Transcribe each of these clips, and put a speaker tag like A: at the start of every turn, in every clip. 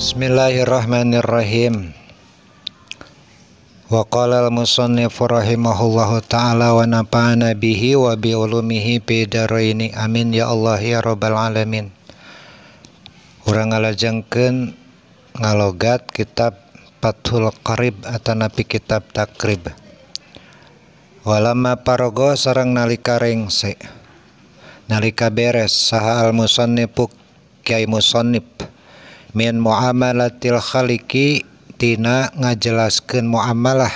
A: Bismillahirrahmanirrahim. Wa qala al-musannif rahimahullahu ta'ala wa nafa'ana bihi wa bi ulumihi fi dharaini. Amin ya Allah ya rabbal alamin. Urang ngalajengkeun ngalogat kitab Fathul Qarib atanapi kitab Takrib. Walama parago sareng nalika rengse, nalika beres saha al-musannifu kiai musannif min muamalatil khaliqi tina ngajelaskeun muamalah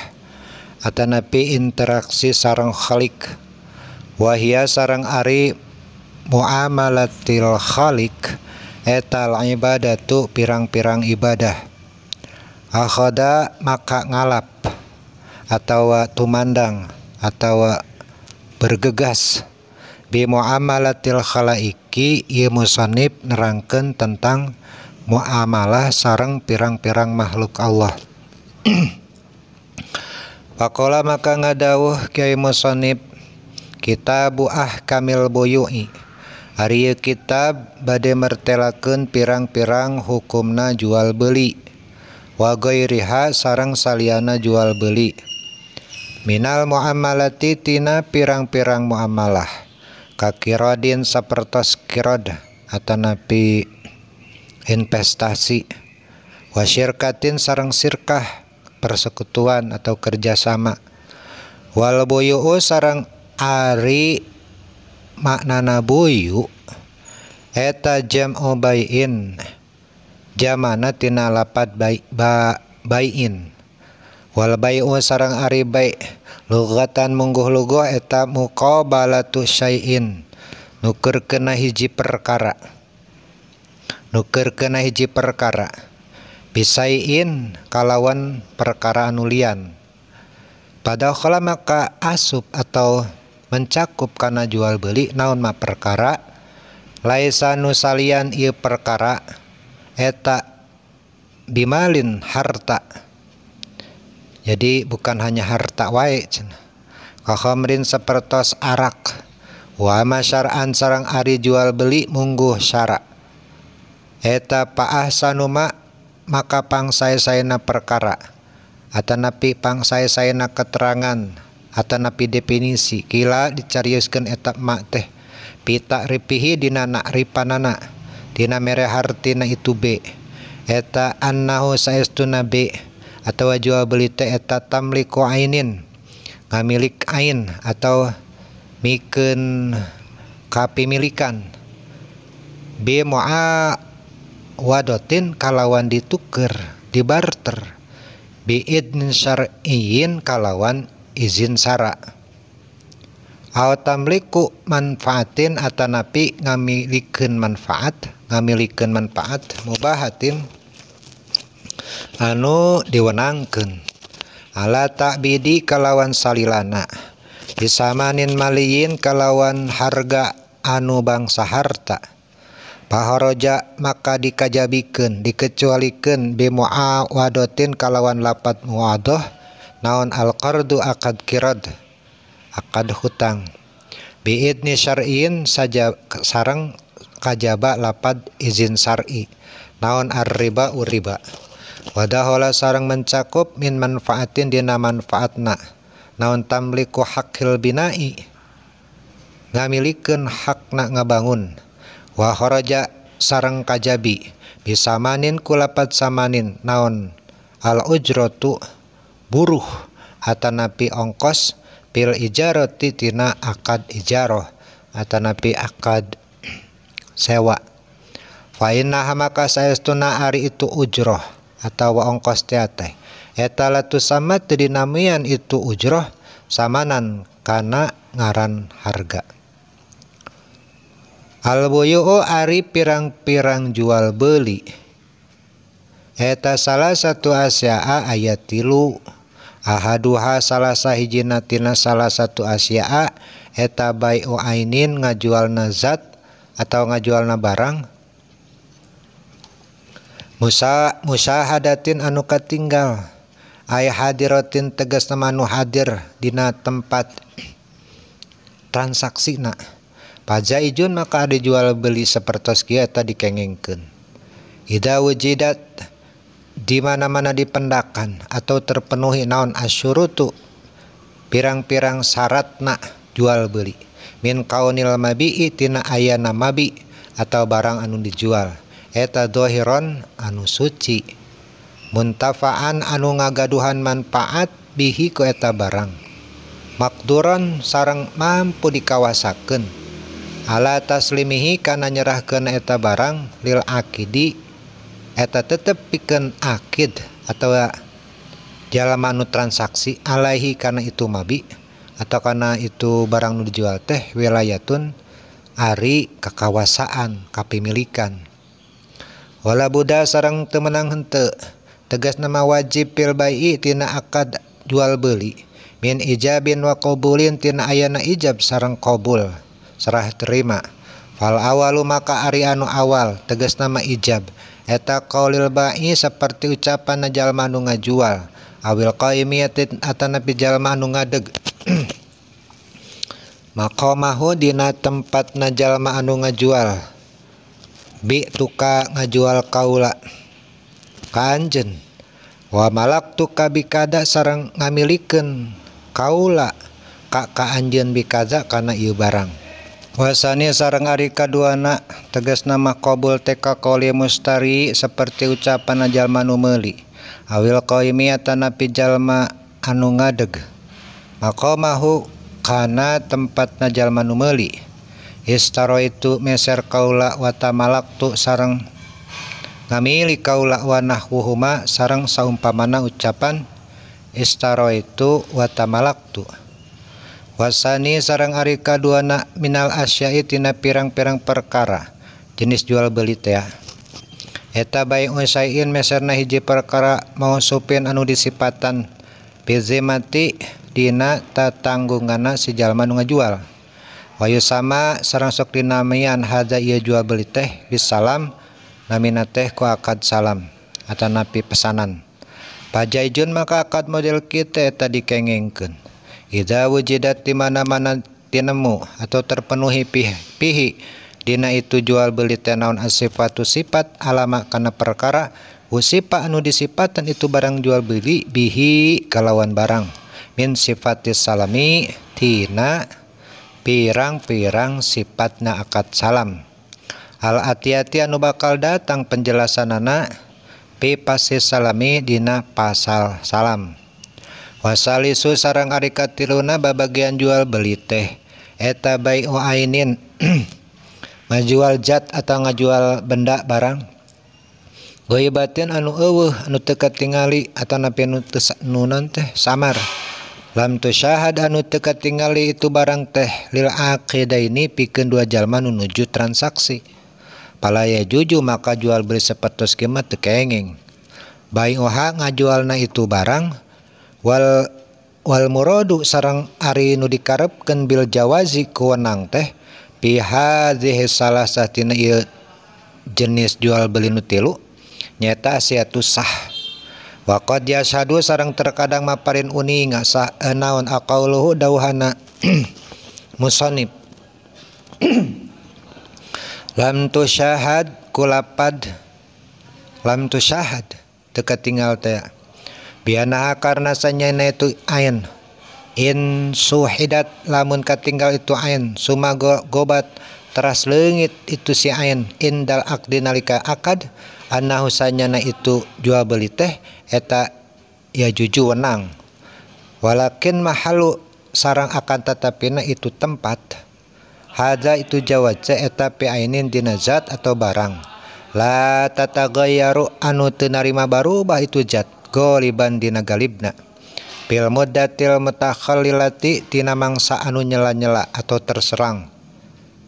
A: atanapi interaksi sareng khaliq, wahia sareng ari muamalatil khaliq etal ibadatu pirang-pirang ibadah, akhoda maka ngalap atawa tumandang atawa bergegas bi muamalatil khalaiki. Ieu musannif nerangkeun tentang muamalah sareng pirang-pirang makhluk Allah. Faqala maka ngadawuh kiai musannif kitabu ahkamil buyu'i, ari kitab bade mertelakeun pirang-pirang hukumna jual beli, wa ghairiha sareng saliyana jual beli, minal muamalati tina pirang-pirang muamalah, kakirodin sapertos kirod atanapi investasi, wa syirkatin sareng sirkah persekutuan atau kerjasama, wal buyu'u sareng ari maknana buyu eta jam'u bai'in, jamana tina lapad bai'in, wal bai'u sareng ari bai' lugatan mungguh luguh eta muqabalatu syai'in, nukerkeuna hiji perkara, nukerkeuna hiji perkara bisaiin kalawan perkara anu lian. Padahal maka asup atau mencakup kana jual beli naon ma perkara laisa nu salian ieu perkara eta bimalin harta. Jadi bukan hanya harta wae cenah, ka khamrin sapertos arak, wa masyar'an sareng ari jual beli mungguh syara eta paahsanu ma maka pangsae-saena perkara atanapi pangsae-saena keterangan atanapi definisi kila dicarioskeun eta ma teh pita ripihi dina nakripanana dina mere hartina itu b eta annahu saestuna b atawa jual beli teh eta tamliku ainin ngamilik ain atau mikeun kapimilikan b mu'a wadotin kalawan dituker dibarter biidnin syar'iyyin kalawan izin syara, aw tamliku manfaatin atanapi ngamilikeun manfaat, ngamilikeun manfaat mubahatin anu diwenangkeun ala ta'bidi kalawan salilana bisamanin maliyin kalawan harga anu bangsa harta, pahoroja maka dikajabikeun dikecualikeun bi muawadotin kalawan lapat muadoh naon alqardu akad kirad akad hutang bi idni syar'in saja sareng kajaba lapad izin syar'i naon arriba uriba, wadahola sareng mencakup min manfaatin dina manfaatna naon tamliku haqqil bina'i ngamilikeun hakna ngabangun, wa kharaja sareng kajabi bisamanin kulapat samanin naon al ujratu buruh atanapi ongkos pil ijarati tina akad ijaroh atanapi akad sewa, fa inna maka saestuna ari itu ujroh atawa ongkos teh eta latu sama teu dinamian itu ujroh samanan kana ngaran harga. Al buyu'u ari pirang-pirang jual beli eta salah satu asya'a ayat 3, ahaduha salah sahijina tina salah satu asya'a eta bai'u ainin ngajualna zat atau ngajualna barang musyahadatin anu katinggal ay hadiratin tegasna anu hadir dina tempat transaksina. Pajaijun maka ada jual beli sapertos kieu eta dikengengkeun. Ida wujidat di mana-mana dipendakan atau terpenuhi naon asyurutu pirang-pirang syaratna jual beli min kaunil mabi'i tina ayana mabi atau barang anu dijual eta dohiron anu suci muntafaan anu ngagaduhan manfaat bihi ku eta barang makduron sareng mampu dikawasakeun ala taslimihi kana nyerahkeun eta barang lil akidi eta tetep pikeun akid atau jalma anu transaksi alaihi kana itu mabi atau kana itu barang nu dijual teh wilayatun ari kakawasaan kapimilikan wala buddha sareng teu meunang henteu tegasna mah wajib fil bai'i tina akad jual beli min ijabin wa qabulin tina ayana ijab sareng qabul serah terima fal awalu maka ari anu awal tegasna mah ijab eta qaulil ba'i seperti ucapan jalma anu ngajual awil qaimiyatin atanapi jalma anu ngadeg maqamahu dina tempatna jalma anu ngajual bi tuka ngajual kaula ka anjeun wa malak tuka bikada sareng ngamilikeun kaula ka anjeun bikaza kana ieu barang wasani sareng ari kaduana tegasna mah qabul teh ka qauli mustari seperti ucapan jalma nu meuli awil qaimi atanapi jalma anu ngadeg maqamahu kana tempatna jalma nu meuli istaroitu meser kaula wa tamalaktu sareng ngamili kaula wa nahwuhuma sareng saumpamana ucapan istaroitu wa tamalaktu wasani sareng ari kaduana minal asya'i tina pirang-pirang perkara jenis jual beli teh eta bai'u syai'in meserna hiji perkara mausufin anu disipatan bizimati dina tatanggunganna si jalma nu ngajual wayu sama sareng sok dinamian hadza ieu jual beli teh bisalam namina teh ku akad salam atanapi pesanan pajaijun maka akad model kitu eta dikengengkeun idza wujidat di mana-mana tinemu atau terpenuhi pihi dina itu jual beli teh naon asifatu sifat alama kana perkara usipa anu disipatan itu barang jual beli bihi kalawan barang min sifatis salami tina pirang-pirang sifatna akad salam al ati-ati anu bakal datang penjelasanana pi pasis salami dina pasal salam wasalisu sareng ari katiluna babagian jual beli teh eta bai'u ainin ngajual zat atau ngajual benda barang ghaibatin anu eueuh anu teu katingali atanapi anu teu nunan teh samar lam tusyahad anu teu katingali itu barang teh lil aqidaini pikeun dua jalma nu nuju transaksi palaya juju maka jual beli sapertos kieu mah teu kenging bai'uha ngajualna itu barang wal muradu sareng ari nu dikarepkeun bil jawazi kuwenang teh fi hadhihi salasah tina ieu jenis jual beli nu tilu nyata asiatu sah wa qad yashhadu sareng terkadang maparin uninga sah naon aqauluhu dauhana musannif lam tusyahad kulapad lam tusyahad teu katinggal teh bianaha karena sanyana itu ain in suhidat lamun katinggal itu ain suma gobat teras leungit itu si ain indal aqdi nalika akad annahu sanyana itu jual beli teh eta ya juju wenang walakin mahalu sarang akan tetapina itu tempat hadza itu jawaz eta pi ainin dina zat atau barang la tatagayyaru anu teu narima barubah itu zat goliban dina galibna bil muddatil mutakhallilati tina mangsa anu nyela-nyela atau terserang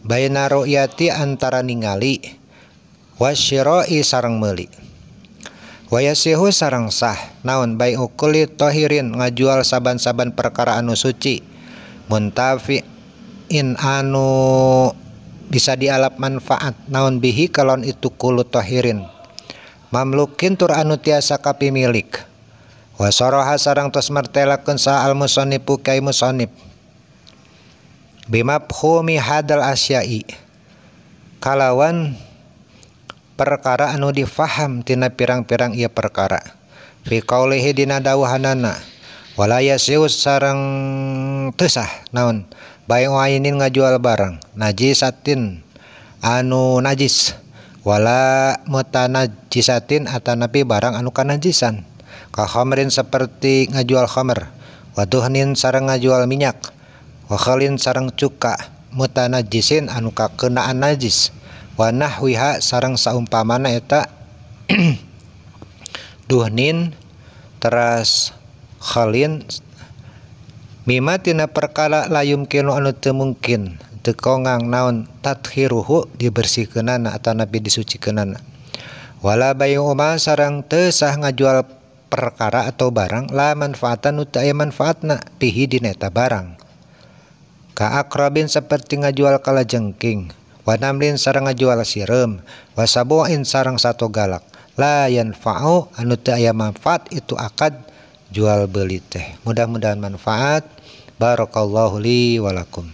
A: baina ru'yati antara ningali wasyira'i sareng meuli wayasihu sareng sah naon bai'u kulli tahirin ngajual saban-saban perkara anu suci muntafi'in anu bisa dialap manfaat naon bihi kalon itu kullu tahirin mamlukin tur anu tiasa kapimilik wasaraha sareng tos martelakeun saha al musannifu kai musannif bimafhumi hadal asya'i kalawan perkara anu difaham tina pirang-pirang ieu perkara fi qaulihi dina dawuhanana wala yasiu sareng teu sah naon bai'u ainin ngajual barang najisatin anu najis wala mutanajisatin atanapi barang anu kanajisan ka khamrin seperti ngajual khamr wa duhnin sareng ngajual minyak wa khalin sareng cuka mutanajisin anu kakenaan najis wa nahwiha sareng saumpamana eta duhnin teras khalin mimma tina perkara la yumkinu anu teu mungkin teu kongang naon tathiruhu dibersihkeunana atanapi disucikeunana wala bai'u ma sareng teu sah ngajual perkara atau barang la manfaatan nu teu aya manfaatna pihi dina eta barang ka akrabin seperti ngajual kalajengking wa namlin sareng ngajual sireum wa sabu'in sareng sato galak la yanfa'u anu teu aya manfaat itu akad jual beli teh. Mudah-mudahan manfaat. Barakallahu li wa lakum.